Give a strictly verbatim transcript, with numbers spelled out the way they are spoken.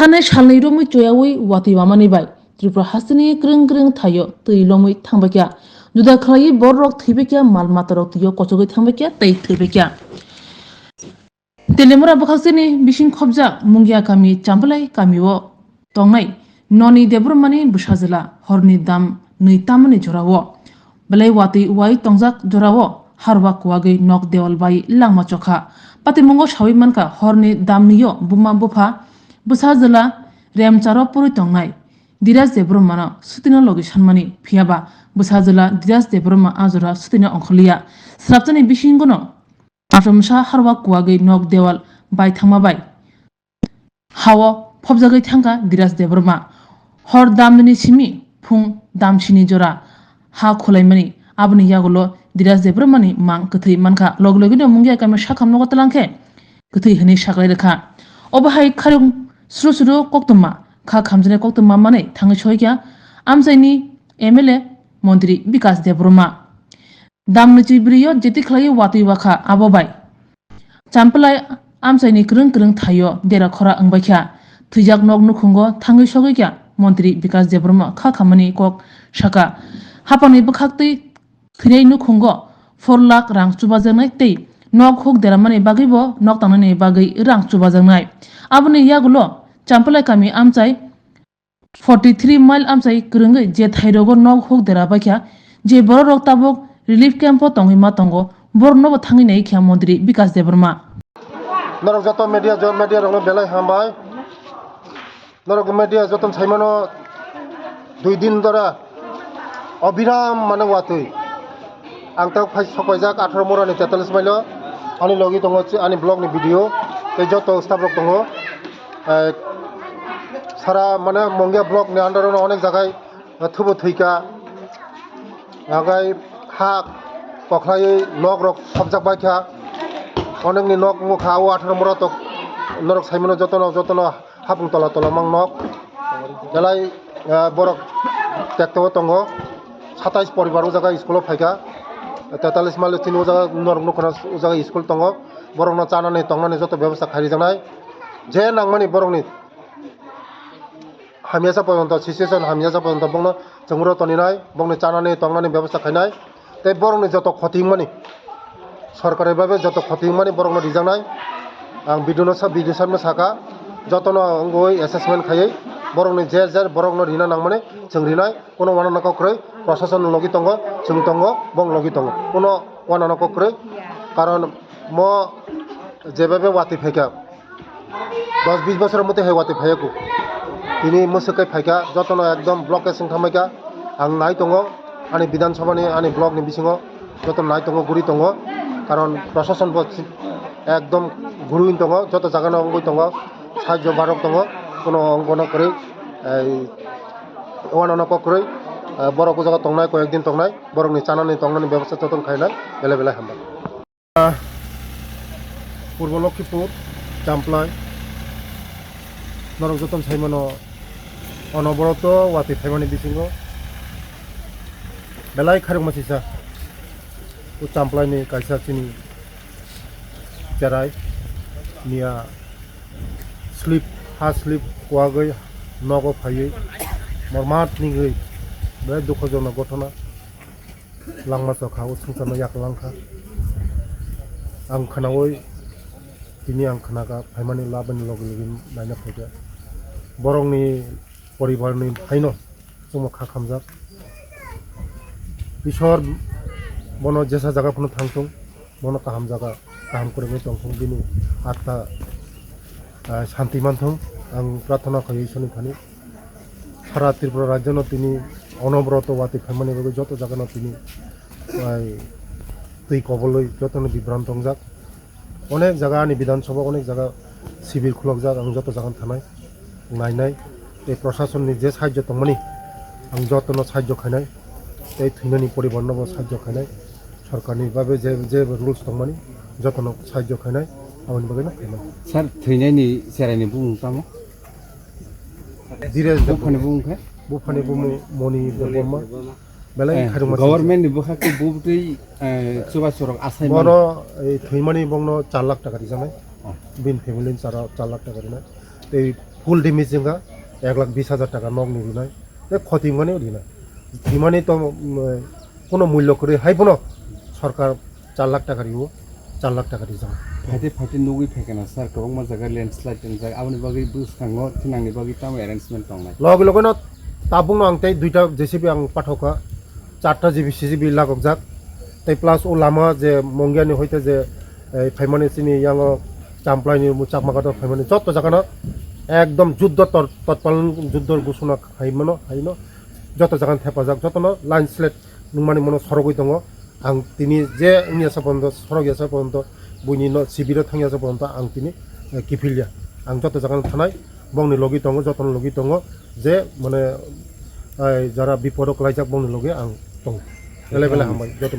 Thane salni romwi choyawi watwi wamani bai Tripura hasteni kwrwng kwrwng thaio twi lomwi thangbaikha. Juda khlaiwi bororok thwibaikha, mal matarok twio kochogwi thangbaikha tei thwibaikha. Telemura bwkhaksini bising khobjak Mungia kami Chambalai kamio tongnai noni Debbarmani bwsajwla horni dam nwi tamani jorao belai watwi uai tongjak jorao harwa kuwagwi nok dewal bai langma chokha. Patimungo sawi mankha horni damnio buma bupha bwsajwla remcharo purwi tongnai Diraj Debbarmano sutino logi sanmani phiyaba bwsajwla Diraj Debbarma a jora sutino ongkhorliya. Swrapjani bisingono achomsa harwa kuwagwi nok dewal bai thangma bai hao phobjagwi thangkha Diraj Debbarma. Hor damni simi phung damsini jora ha khulaimani aboni yagulo Diraj Debbarmani mang kwthwi mankha. Logi logino Mungia kami sakham nogo twlangkhe kwthwi hwnwi saklai rwkha. Obo hai kharung sru sru koktwma kha khamjaknai koktwma manwi thangwi soikha amchaini M L A montri Bikas Debbarma. Damni chibrio jeti khlaiwi watwi wakha abo bai. Champlai amchaini kwrwng kwrwng thaio dera khora wngbaikha. Thwijak nok nukhungo thangwi sogwikha montri Bikas Debbarma kha khamani kok sakha. Hapangni bwkhaktwi thwinai nukhungo four lakh rang chubajaknai tei nok huk deramani bagwibo nok tangnani bagwi rang chubajaknai. Aboni yagulo Champlai kami amchai forty three mile amchai kwrwngwi je thairogo nok huk dera baikha, je bororok tabuk relief camp o tongwi ma tongo, boroknobo thangwi nai kha montri Bikas Debbarma. Norok joto media, jo-, media rokno belai hambai. Norok media joto saimano dui din dora obiram mane watwi. Ang tak phai sok paijak atharo mora ni tetalis mailo. Ani logi tongo chi-, ani blog ni video. Tei joto staff rok tongo. Eh, sara mane Mungia blog ni under o onek jagai thubu thwika. Agai ha kokhlai nok rok sobjak baikha. Onek ni nok wngkha o atharo mora tok norok saimano jotono, jotono hapung tola tola mang nok. Belai, eh, borok tekto tongo. Satais poribar o jaga school o phaikha. Tetalis mile chini o jaga norok nukho na o jaga school tongo. Borokno chanani tongnani joto bebostha khairijaknai. Je nangmani borokni hamyasa porjonto, situation hamyasa porjonto bongno chwngro toninai, bongni chanani tongnani bebostha khainai. Tei borokni joto khoti wngmani, sorkari babe joto khoti wngmani borokno rijaknai. Ang video no sa, video sanma saka, jotono wngwi assessment khaiwi borokni jer jer borokno rina nangmani chwng rinai, kuno uanana kok kwrwi, prosason logi tongo, chwng tongo, bong logi tongo, kuno uanana kok kwrwi, karon mo jebabe watwi phaikha. Dos bis bosor mothe hai watwi phaiyaku. Tini mwswk kai phaikha, jotono ekdom block ke sing thamaikha. Ang nai tongo, ani Bidhan Sabha ni, ani block ni bisingo joto nai tongo, guri tongo. Karon prosason bo si-, ekdom gurui tongo, joto jaga no wngwi tongo, sahajyo barok tongo, kuno wngbono kwrwi, ei, uanano kok kwrwi, eh, borok o jaga tongnai, koyek din tongnai, borokni chanani tongnani bebostha jotono khainai, belai belai hambai. Purbo Lokhipur, Champlai, norok jotono saimano, onoboroto watwi phaimani bisingo belai khairokma sisa o Champlai ni kaisa chini cherai miya slip, ha slip kuwagwi nogo phaiwi mormat nigwi belai dukhojonok ghotona. Langma chokha o swngcharno yaklang kha. Ang khnaui tini ang khnakha phaimani labani logi logi naina phaikha. Borokni poribarni haino chwngno kha khamjak. Ishwar bono jesa jaga phano thangthung, bono kaham jaga, kaham kwrwngwi tongthung, bini atma, ah, santi manthung. Ang prarthana khaio Ishwarni thani. Sara Tripura rajyono tini onobroto watwi phaimani bagwi joto jagano tini, ai, twi kobolwi jotono bibranto wngjak. Onek jaga ani Bidhan Sabha, onek jaga sibir khulokjak, ang joto jagano thanai, nainai. Tei prosasonni je sahajjo tongmani, ang jotono sahajjo khainai. Tei thwinani poribarnobo sahajjo khainai. Sorkarni babe je, je rules tongmani, jotono sahajjo khainai, aboni bagwino khainai. Sir, thwinaini cheraini bumung tamo? Dhiraj Debbarma. Buphani bumung khe? Buphani bumung Moni Debbarma. Belai, eh, khairokma government ni bwkha khe bubutwi, eh, chubachu rok asai mano. Bono, eh, thwimani bongno char lakh taka rijaknai. Oh. Bini family ni chara char lakh taka rinai. Tei Full damage wngkha, ek lakh bis hajar taka nokni rinai, tei khoti wngmani rinai. Rimani to, um, kono mullo kwrwi hai bono sorkar char lakh taka rio, char lakh taka rijak. Phaite phaite nugwi phaikha na sir, kwbangma jaga landslide wngjak, aboni bagwi bwskango thinangni bagwi tamo arrangement tongnai? Loge loge no tabukno ang tei duita J C B ang pathokha, charta J B C J B lagokjak, tei plus o lama je Mongiani hoite je, eh, phaimani chini yango Champlaini Chakmaghat phaimani joto jagano ekdom juddo tor-, totpal juddo gusuna hai mano, hai no joto jagano thepajak, jotono landslide nungmani mono sorogwi tongo. Ang tini je wngya sa porjonto, sorok ya sa porjonto, buini no sibiro thangya sa porjonto ang tini, eh, kiphilya. Ang joto jagano thanai, bongni logi tongo, jotono logi tongo, je mane, ai, jara bipodo klaijak bongni logi ang tongo. Belai belai hambai, joto